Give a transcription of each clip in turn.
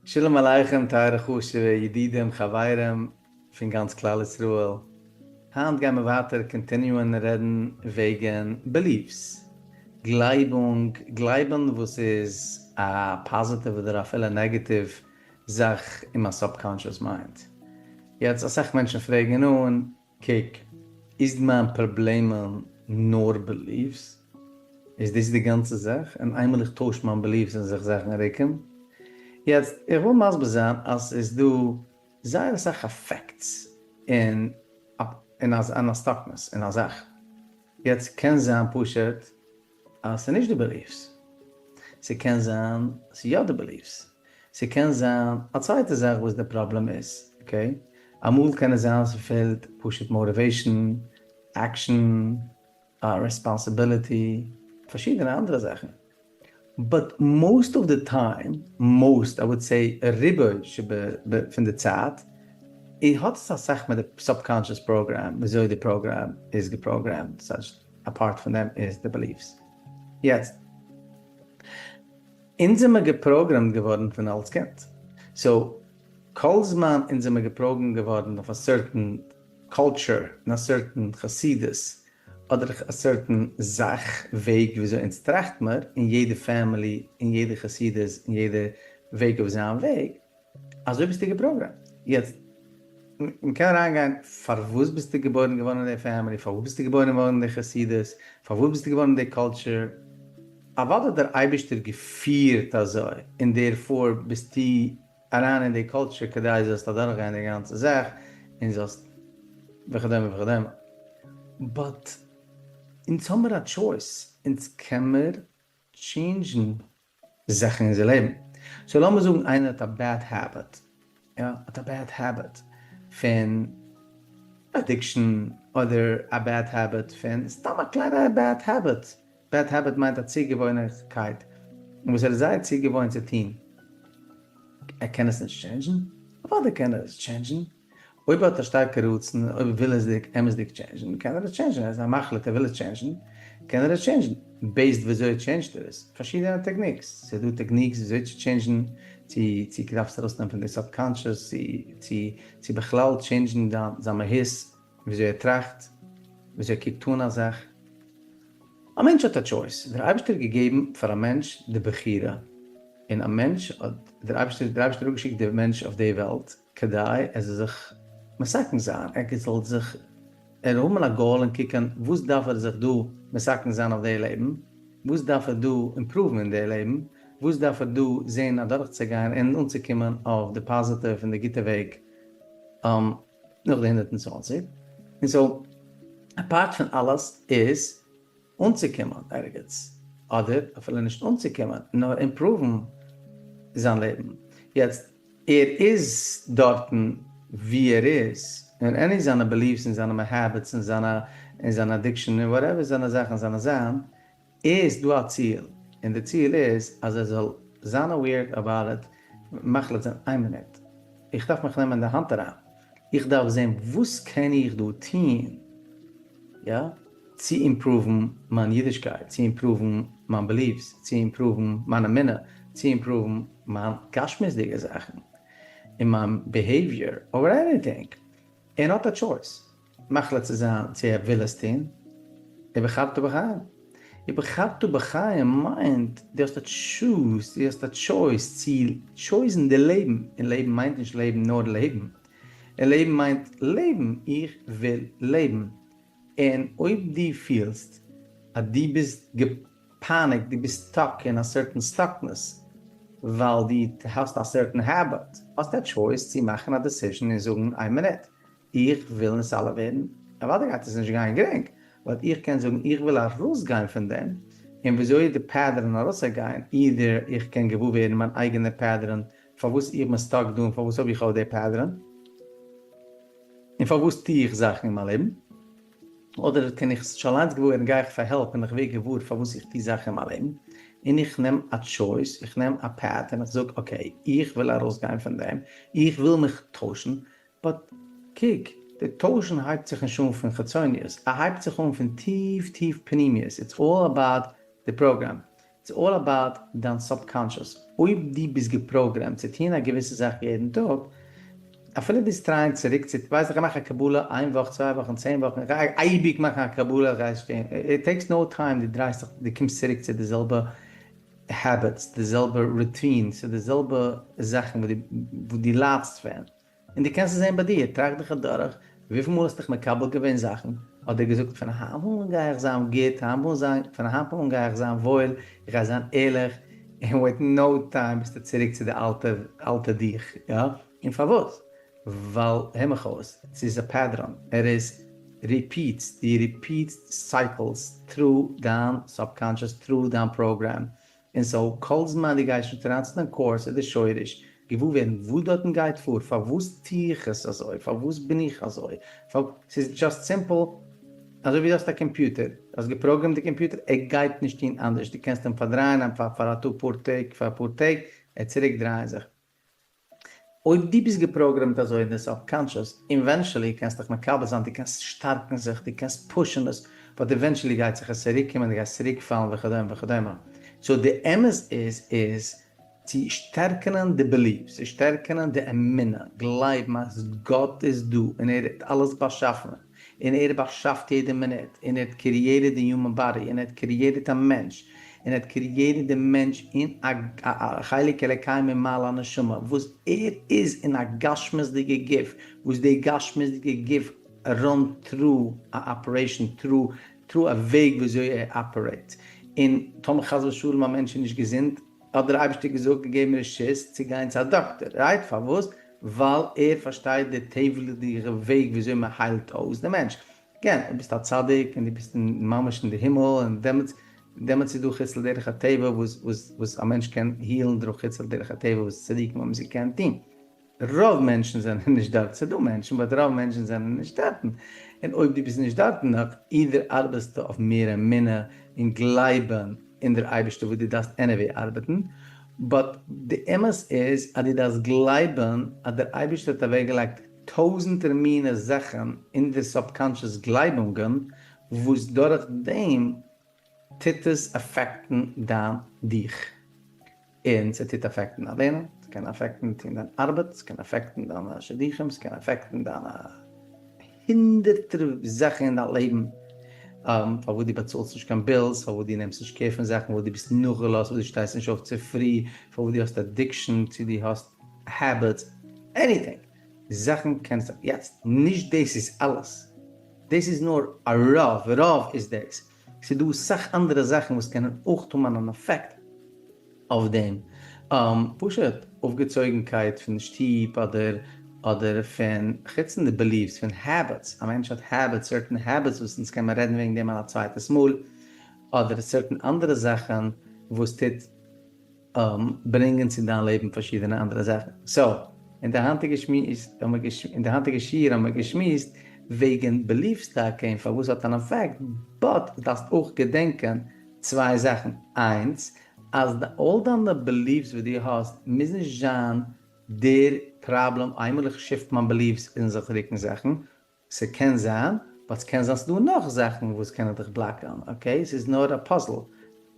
שלום עליכם טייערע חשוב'ע ידידים חברים פון גאנץ כלל ישראל, היינט גיימער ווייטער continue ען רעדן וועגן beliefs, גלייבונג, גלייבן וואס איז א positive אדער אפילו negative זאך אין מיין subconscious mind. יעצט אסאך מענטשן פרעגן אן, קוק, איז מיין פראבלעמען נאר beliefs? איז דאס די גאנצע זאך? און איינמאל איך טויש מיין beliefs זענען זיך זאכן רוקן? יעצט, איך וויל מסביר זיין אז ס'איז דא זייער אסאך effects אין א stuckness אין א זאך. יעצט קען זיין פשוט אז ס'איז נישט די beliefs, ס'קען זיין ס'איז יא די beliefs, ס'קען זיין א צווייטע זאך וואס די פראבלעם איז, okay? אמאל קען עס זיין ס'פעלט פשוט motivation, action, responsibility, פארשידענע אנדערע זאכן, but most of the time, most, I would say רובו פון די צייט, האט עס אסאך מיט די subconscious program, וויאזוי די פראגראם איז געפראגרעמט, ס'הייסט א part פון דעם איז די beliefs. יעצט, אונז זעמער געפראגרעמט געווארן פון אלס קינד, so כל זמן אונז זעמער געפראגרעמט געווארן אויף א certain culture און א certain חסידות אדער א certain זאך וועג וויאזוי אונז טראכט מיר אין יעדע family אין יעדע חסידות אין יעדע וועג אויף זיין וועג, אזוי ביסטו געפראגרעמט. יעצט מ'קען אריינגיין פארוואס ביסטו געבוירן געווארן אין די family, פארוואס ביסטו געבוירן געווארן אין די חסידות, פארוואס ביסטו געווארן אין די culture, אוודאי האט דער אייבערשטער געפירט אזוי און therefore ביסטו אריין אין די culture כדי זאלסט אדורכגיין די גאנצע זאך און זאלסט וכדומה וכדומה, but אונז האמיר א choice, אונז קען מיר change ן זאכן אין אונזער לעבן. so לאמיר זאגן איינער האט א bad habit, יא, האט א bad habit פון addiction, אדער א bad habit פון סתם א קליינע bad habit, bad habit מיינט א צוגעוואוינערקייט וואס ער איז זייער צוגעוואוינט צו טון, ער קען עס נישט change ן? אוודאי קען ער עס change ן, אויב ער האט א שטארקע רצון, אויב וויל ער זיך אמת'דיג change ן, קען ער עס change ן, ער איז א מחליט ער וויל עס change ן, קען ער עס change ן, based וויאזוי change ט ער עס, פארשידענע techniques, ס'איז דא techniques וויאזוי צו change ן, צו צו דארפסט ארויסנעמען פון די subconscious, צו צו צו בכלל change ן דיין זיין מהות, וויאזוי ער טראכט, וויאזוי ער קוקט אן א זאך. א מענטש האט א choice, דער אייבערשטער האט געגעבן פאר א מענטש די בחירה, און א מענטש האט דער אייבערשטער דער אייבערשטער האט אראפגעשיקט די מענטש אויף די וועלט כדי ער זאל זיך מתקן זיין, ער זאל זיך ער האבן א goal און קוקען וואס דארף ער זיך דא מתקן זיין אויף די לעבן, וואס דארף ער דא improve ן אין די לעבן, וואס דארף ער דא זען אדורכצוגיין און אנצוקומען אויף די positive און די גוטע וועג נאך די 120, און so א part פון אלעס איז אנצוקומען ערגעץ, אדער אפילו נישט אנצוקומען נאר improve ן זיין לעבן, יעצט ער איז דארטן ווי ער איז, און any זיינע beliefs און זיינע habits און זיינע און זיינע addiction און whatever זיינע זאכן זיינע זיין, איז דא א ציל, און די ציל איז אז ער זאל זיין aware about it, מחליט זיין איין מינוט, איך דארף מיך נעמען אין די האנט אריין, איך דארף זען וואס קען איך דא טון, יא, צו improve ן מיין אידישקייט, צו improve ן מיין beliefs, צו improve ן מיין אמונה, צו improve ן מיין גשמיות'דיגע זאכן, און מיין behavior, or anything, ער האט א choice, מחליט צו זיין צו ער וויל עס טון, ובחרת בחיים. ובחרת בחיים מיינט דו האסט א choose, דו האסט א choice צו choose ן די לעבן, און לעבן מיינט נישט לעבן נאר לעבן, און לעבן מיינט לעבן, איך וויל לעבן, און אויב דו פילסט אז דו ביסט געפייניגט, דו ביסט stuck אין א certain stuckness ווייל דו האסט א certain habit, האסטו א choice צו מאכן א decision און זאגן איין מינוט, איך וויל נתעלה ווערן, אוודאי גייט עס נישט גיין גרינג, but איך קען זאגן איך וויל ארויסגיין פון דעם, און וויאזוי איז די pattern ארויסצוגיין, either איך קען געוואר ווערן מיין אייגענע pattern פארוואס איך בין stuck דא און פארוואס האב איך אויף די pattern, און פארוואס טו איך זאכן אין מיין לעבן, אדער קען איך שוין אליינס געוואר ווערן גיי איך פאר help און איך ווער געוואר פארוואס איך טו זאכן אין מיין לעבן, און איך נעם א choice, איך נעם א path און איך זאג okay איך וויל ארויסגיין פון דעם, איך וויל מיך טוישן, but קוק, די טוישן הייבט זיך נישט אן פון חיצוניות, ער הייבט זיך אן פון טיף טיף פנימיות, it's all about די program. It's all about דיין subconscious, אויב דו ביסט געפראגרעמט צו טון א געוויסע זאך יעדן טאג, אפילו דו try ען צוריק צו, ווייסט איך מאך א קבלה איין וואך צוויי וואכן צען וואכן, איך גיי אייביג מאכן א קבלה איך גיי עס טון, it takes no time דו דרייסט זיך דו קומסט צוריק צו די זעלבע habits די זעלבע routine צו די זעלבע זאכן וואס דו ליידסט פון. און דו קענסט עס זען ביי דיר, טראכט דיך אדורך, וויפיל מאל האסט דיך מקבל געווען זאכן, אדער געזאגט פון היינט אן גיי איך זיין גוט, היינט אן זיין, פון היינט אן גיי איך זיין וואויל, איך גיי זיין ערליך, און with no time ביסטו צוריק צו די אלטע אלטע דיך, יא? און פארוואס? ווייל, הער מיך אויס, ס'איז א pattern, ער איז repeats, דו repeat סט cycles through דיין subconscious, through דיין program, און so כל זמן דו גייסט נישט אריין צו דיין core צו די שורש, געוואר ווערן וואס דארטן גייט פאר, פארוואס טו איך עס אזוי, פארוואס בין איך אזוי, ס'איז just simple אזוי ווי דו האסט א קאמפיוטער, דו האסט געפראגרעמט די קאמפיוטער, ער גייט נישט טון אנדערש, דו קענסט אים פארדרייען פאר א טאג פאר טעג פאר אפאר טעג, ער צוריק דרייען זיך. אויב דו ביסט געפראגרעמט אזוי אין די subconscious, eventually קענסט דיך מקבל זיין, דו קענסט שטארקן זיך, דו קענסט push ן עס, but eventually גייט זיך עס צוריק קומען, דו גייסט צוריק פאלן וכדומה וכדומה. So די אמת איז, איז צו שטערקענען די beliefs, צו שטערקענען די אמונה, גלייבן אז גאט איז דא און ער האט אלעס באשאפן, און ער באשאפט יעדע מינוט, און ער האט created די human body, און ער האט created א מענטש, און ער האט created די מענטש אין א חלק אלקי ממעל הנשמה, וואס ער איז אין א גשמיות'דיגע גוף, וואס די גשמיות'דיגע גוף run through א operation, through through א וועג וויאזוי ער operate, און טאמער חס ושלום א מענטש איז נישט געזונט, האט דער אייבערשטער געזאגט געגעבן רשות צו גיין צו א דאקטער, right? פארוואס? ווייל ער פארשטייט די טבע'דיגע וועג וויאזוי מען היילט אויס די מענטש. כן, אויב ביסטו א צדיק און דו ביסט ממש אין די הימל און דעמאלטס דעמאלטס איז דא חוץ לדרך הטבע וואס וואס וואס א מענטש קען heal ן דורך חוץ לדרך הטבע וואס צדיקים האבן עס געקענט טון. רוב מענטשן זענען נישט דארט, ס'דא מענטשן but רוב מענטשן זענען נישט דארטן, און אויב דו ביסט נישט דארטן נאך, either ארבעסטו אויף מער אמונה און גלייבן אין דער אייבערשטער וואס דו דארפסט anyway ארבעטן, but די אמת איז אז דו דארפסט גלייבן אז דער אייבערשטער האט אוועקגעלייגט טויזענטער מינע זאכן אין דער subconscious גלייבונגען וואס דורך דעם טוט עס affect ן דיין דיך. און ס'טוט affect ן דיין לערנען, ס'קען affect ן טון דיין ארבעט, ס'קען affect ן דיינע שידוכים, ס'קען affect ן דיינע הונדערטער זאכן אין דיין לעבן, פארוואס דו באצאלסט נישט קיין bills, פארוואס דו נעמסט נישט care פון זאכן, פארוואס דו ביסט נאכגעלאזט, פארוואס דו שטייסט נישט אויף צופרי, פארוואס דו האסט addiction, צו דו האסט habits, anything, זאכן קען זיך, יעצט, נישט דאס איז אלעס, דאס איז נאר א רוב, רוב איז דאס, ס'איז דא אסאך אנדערע זאכן וואס קענען אויך האבן אן אפעקט אויף דעם. פשוט אויפגעצויגנקייט פון שטוב אדער אדער פון חוץ פון די beliefs פון habits, א מענטש האט habits, certain habits וואס אונז קען מען רעדן וועגן דעם א צווייטעס מאל, אדער certain אנדערע זאכן וואס טוט ברענגען צו דיין לעבן פארשידענע אנדערע זאכן. So, אין די היינטיגע שמועס האבן מיר אין די היינטיגע שיעור האבן מיר געשמועסט וועגן beliefs טאקע און פארוואס האט אן אפעקט, but דארפסט אויך געדענקען צוויי זאכן, איינס, אז all דיינע beliefs וואס דו האסט מוז נישט זיין דער פראבלעם, איינמאל איך shift מיין beliefs וועלן זיך רוקן זאכן, ס'קען זיין, but ס'קען זיין ס'דא נאך זאכן וואס קענען דיך block ן, okay? ס'איז נאר א puzzle,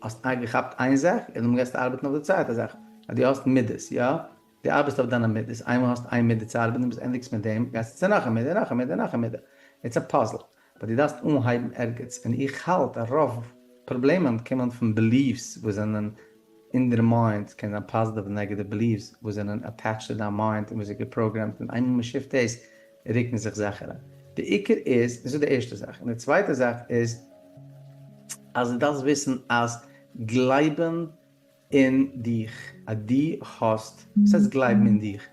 האסט איינגעכאפט איין זאך, און דאן גייסטו ארבעטן אויף די צווייטע זאך, אז דו האסט מידות, יא? דו ארבעסט אויף דיינע מידות, איינמאל האסט איין מידה צו ארבעטן, ביסט ענדיגסט מיט דעם, גייסטו צו נאך א מידה, נאך א מידה, נאך א מידה, it's a puzzle, but דו דארפסט אנהייבן ערגעץ, און איך האלט אז רוב פראבלעמען קומען פון beliefs וואס זענען אין דער mind, ס'קען זיין positive און negative beliefs וואס זענען attached צו דיין mind און וואס איז געפראגרעמט, און איינמאל מ'שיפט דאס רוקן זיך זאכן אריין. די עיקר איז, דאס איז די ערשטע זאך, און די צווייטע זאך איז אז דו דארפסט וויסן אז גלייבן אין דיך אז דו האסט, וואס הייסט גלייבן אין דיך?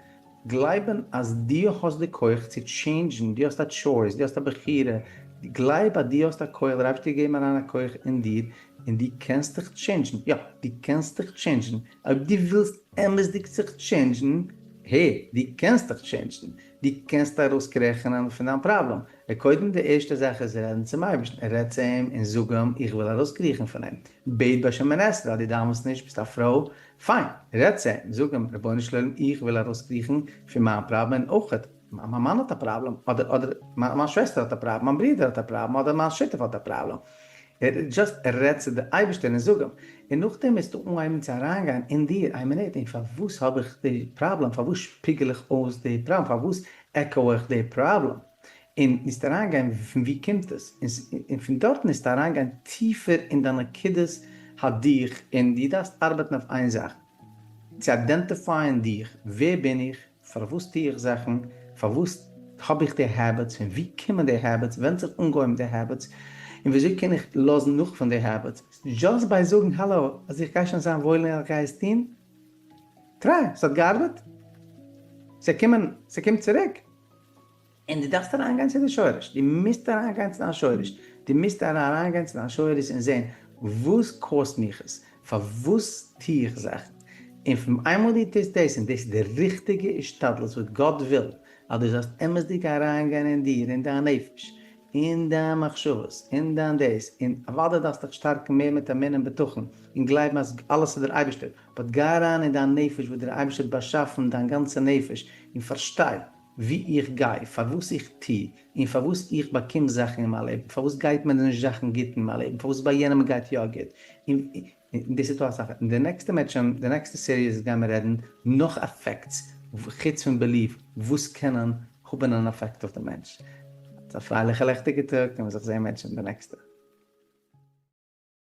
גלייבן אז דו האסט די כח צו טשעינדזשן, דו האסט א choice, דו האסט א בחירה, גלייב אז דו האסט א כח, דער אייבערשטער האט געגעבן אריין א כח אין דיר, און דו קענסט דיך טשעינדזשן, יא, דו קענסט דיך טשעינדזשן, אויב דו ווילסט אמת'דיג זיך טשעינדזשן, העי, דו קענסט דיך טשעינדזשן, דו קענסט ארויסקרעכענען פון דיין פראבלעם. קודם די ערשטע זאך איז רעדן צום אייבערשטן, רעד צו אים און זאג אים איך וויל ארויסקריכן פון אים, בעט ביי שמונה עשרה אז דו דאווענסט נישט, ביסט א פרוי, פיין, רעד צו אים, זאג אים, רבונו של עולם איך וויל ארויסקריכן פון מיין פראבלעם און אויך מיין מאן האט א פראבלעם, אדער אדער מיין שוועסטער האט א פראבלעם, מיין ברודער האט א פראבלעם, אדער מיין שותף האט א פראבלעם. דזשאסט רעד צו די אייבערשטער און זאג אים. און נאכדעם וועסטו אנהייבן צו אריינגיין אין דיר, איין מינוט, און פארוואס האב איך די פראבלעם, פארוואס שפיגל איך אויס די פראבלעם, פארוואס echo איך די פראבלעם, און וועסט אריינגיין פון ווי קומט עס, און פון דארטן וועסטו אריינגיין טיפער אין דיין נקודת הדיך, און דו דארפסט ארבעטן אויף איין זאך, צו identify ען דיך, ווער בין איך, פארוואס טו איך זאכן, פארוואס האב איך די habits, פון ווי קומען די habits, ווען האט זיך אנגעהויבן די habits, און וויאזוי קען איך לאזן נאך פון די habits, just ביי זאגן האלא אז איך גיי שוין זיין וואויל און איך גיי עס טון, try, ס'האט געארבעט, ס'קומען, ס'קומט צוריק. און דו דארפסט אריינגיין צו די שורש, דו מוזט אריינגיין צו דיין שורש, דו מוזט אריינגיין צו דיין שורש און זען וואס קאסט מיך עס, פארוואס טו איך זאכן, און פון איינמאל דו טוסט דאס, און דאס איז די ריכטיגע השתדלות וואס גאט וויל, אז דו זאלסט אמת'דיג אריינגיין אין דיר, אין דיין נפש, אין דיין מחשבות, אין דיין דאס, און אוודאי דארפסט דיך שטארקן מער מיט אמונה און בטחון, און גלייבן אז אלעס איז דער אייבערשטער, but גיי אריין אין דיין נפש וואס דער אייבערשטער האט באשאפן דיין גאנצע נפש, און פארשטיי וואו איך גיי, פארוואס איך טו, און פארוואס איך באקום זאכן אין מיין לעבן, פארוואס גייט מיר נישט זאכן גוט אין מיין לעבן, פארוואס ביי יענעם גייט יא גוט, און דאס איז דא אסאך, אין די נעקסטע מעטשעם, די נעקסטע series גייען מיר רעדן נאך effects חוץ פון belief וואס קענען האבן אן effect אויף די מענטש. האטס א פרייליכע לעכטיגע טאג, און מיר זיך זעהן מעטשעם די נעקסטע.